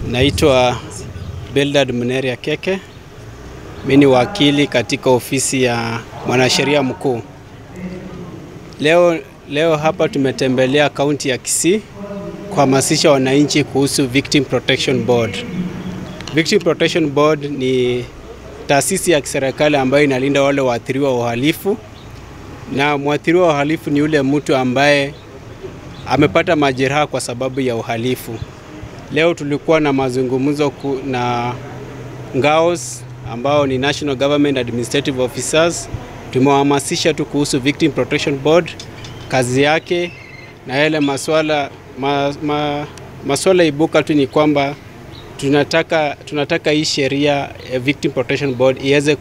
Naitwa Beldad Muneria Keke. Mimi ni wakili katika ofisi ya mwanasheria mkuu. Leo hapa tumetembelea kaunti ya Kisii kuhamasisha wananchi kuhusu Victim Protection Board. Victim Protection Board ni taasisi ya kiserikali ambayo inalinda wale waathiriwa wa uhalifu. Na mwathiriwa wa uhalifu ni yule mtu ambaye amepata majeraha kwa sababu ya uhalifu. Leo tulikuwa na mazungumzo na NGAOs ambao ni National Government Administrative Officers. Tumewahamasisha tu kuhusu Victim Protection Board, kazi yake na yale maswala ibuka tu ni kwamba tunataka hii sheria ya Victim Protection Board iweze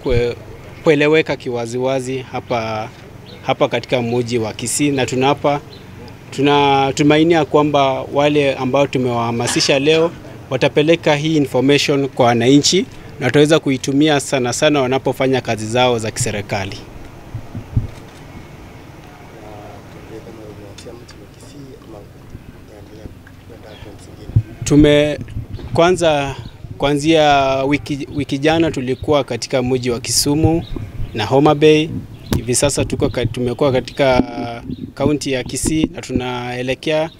kueleweka kiwaziwazi hapa katika mji wa Kisii, na tunatumainia kwamba wale ambao tumewahamasisha leo watapeleka hii information kwa wananchi na wataweza kuitumia sana sana wanapofanya kazi zao za kiserikali. Kuanzia wiki jana tulikuwa katika mji wa Kisumu na Homa Bay. Hivi sasa tumekuwa katika kaunti ya Kisii na tunaelekea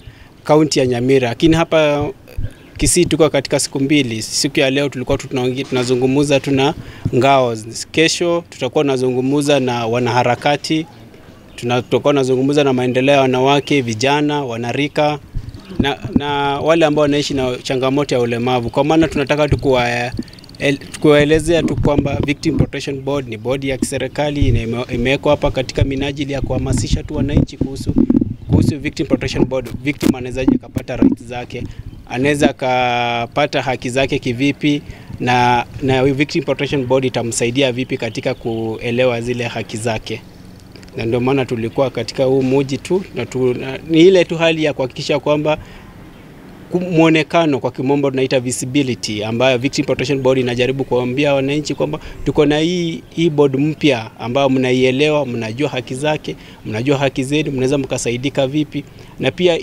kaunti ya Nyamira. Lakini hapa Kisii tuko katika siku mbili. Siku ya leo tulikuwa tunazungumza tuna NGAOs. Kesho tutakuwa tunazungumza na wanaharakati, tutakuwa tunazungumza na maendeleo ya wanawake, vijana, wanarika na wale ambao wanaishi na changamoto ya ulemavu. Kwa maana tunataka tu kuwaelezea tu kwamba Victim Protection Board ni bodi ya kiserikali imewekwa hapa katika minajili ya kuhamasisha tu wananchi kuhusu Victim Protection Board. Victim anaweza kupata rights zake, anaweza kupata haki zake kivipi, na Victim Protection Board itamsaidia vipi katika kuelewa zile haki zake. Na ndio maana tulikuwa katika huu mji tu, na ni ile tu hali ya kuhakikisha kwamba muonekano, kwa kimombo tunaita visibility, ambayo Victim Protection Board inajaribu kuambia wananchi kwamba tuko na hii board mpya ambayo mnaielewa, mnajua haki zake, mnajua haki zenu, mnaweza mkasaidika vipi. Na pia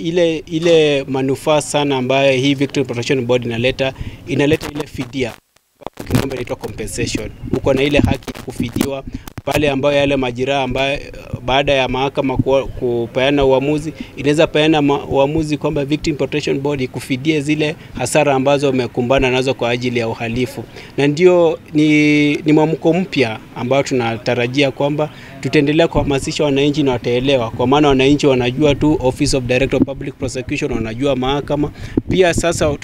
ile manufaa sana ambayo hii Victim Protection Board inaleta ile fidia, kwa kimombo inaitwa compensation. Uko na ile haki ya kufidiwa pale ambayo yale majeraha ambayo baada ya mahakama kupeana uamuzi, inaweza peana uamuzi kwamba Victim Protection Board ikufidie zile hasara ambazo umekumbana nazo kwa ajili ya uhalifu. Na ndio ni mwamko mpya ambao tunatarajia kwamba tutaendelea kuhamasisha wananchi na wataelewa, kwa maana wananchi wanajua tu Office of Director of Public Prosecution, wanajua mahakama. Pia sasa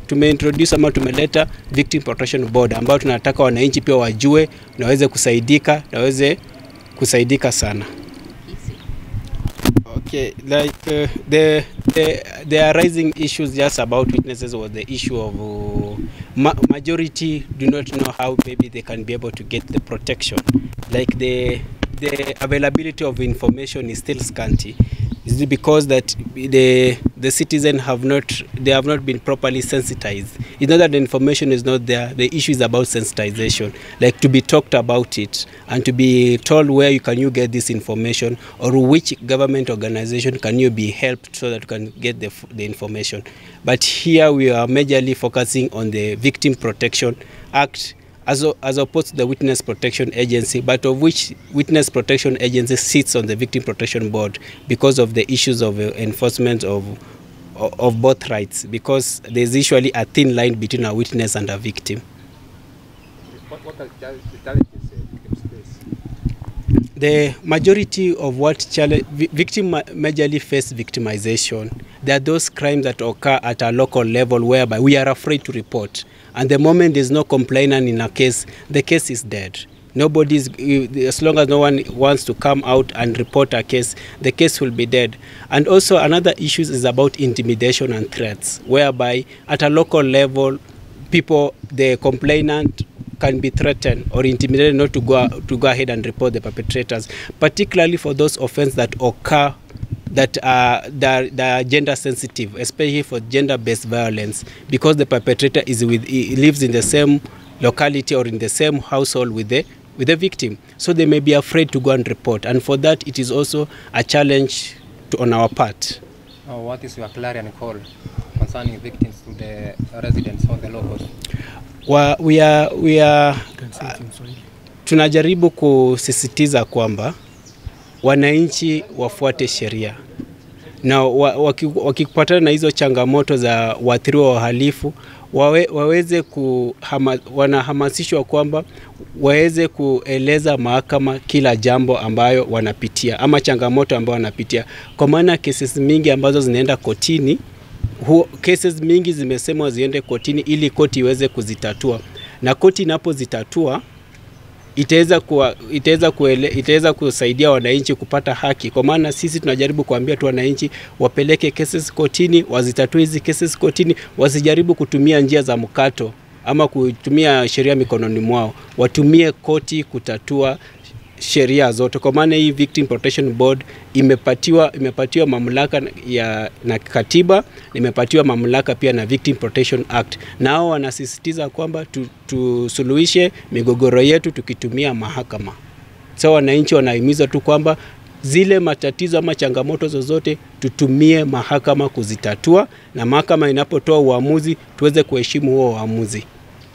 tumeintroduce ama tumeleta Victim Protection Board ambao tunataka wananchi pia wajue na waweze kusaidika, na waweze kusaidika sana. Okay, like the arising issues just about witnesses was the issue of majority do not know how maybe they can be able to get the protection. Like the availability of information is still scanty. Is it because that the citizen have not been properly sensitized? It's not that the information is not there. The issue is about sensitization, like to be talked about it and to be told where you can you get this information, or which government organization can you be helped so that you can get the information. But here we are majorly focusing on the Victim Protection Act as opposed to the Witness Protection Agency, but of which Witness Protection Agency sits on the Victim Protection Board because of the issues of enforcement of both rights, because there's usually a thin line between a witness and a victim. What are the challenges victims face? The majority of what victim majorly face victimization. There are those crimes that occur at a local level whereby we are afraid to report. And the moment there's no complainant in a case, the case is dead. Nobody's, as long as no one wants to come out and report a case, the case will be dead. And also another issue is about intimidation and threats, whereby at a local level, people, the complainant can be threatened or intimidated not to go ahead and report the perpetrators, particularly for those offenses that occur that are gender sensitive, especially for gender-based violence, because the perpetrator lives in the same locality or in the same household with the victim, so they may be afraid to go and report. And for that, it is also a challenge on our part. What is your clarion call concerning victims to the residents or the locals? Wa, we are, tunajaribu kusisitiza kwamba wananchi wafuate sheria na wakipatana na hizo changamoto za waathiriwa wa uhalifu waweze wanahamasishwa kwamba waweze kueleza mahakama kila jambo ambayo wanapitia ama changamoto ambayo wanapitia, kwa maana cases mingi ambazo zinaenda kotini cases mingi zimesemwa ziende kotini ili koti iweze kuzitatua, na koti inapozitatua itaweza kusaidia wananchi kupata haki, kwa maana sisi tunajaribu kuambia tu wananchi wapeleke cases kotini, wazitatue hizi cases kotini, wasijaribu kutumia njia za mkato ama kutumia sheria mikononi mwao, watumie koti kutatua sheria zote, kwa maana hii Victim Protection Board imepatiwa mamlaka na katiba, imepatiwa mamlaka pia na Victim Protection Act, nao wanasisitiza kwamba tusuluhishe migogoro yetu tukitumia mahakama. So wananchi wanahimizwa tu kwamba zile matatizo ama changamoto zozote tutumie mahakama kuzitatua, na mahakama inapotoa uamuzi tuweze kuheshimu huo uamuzi.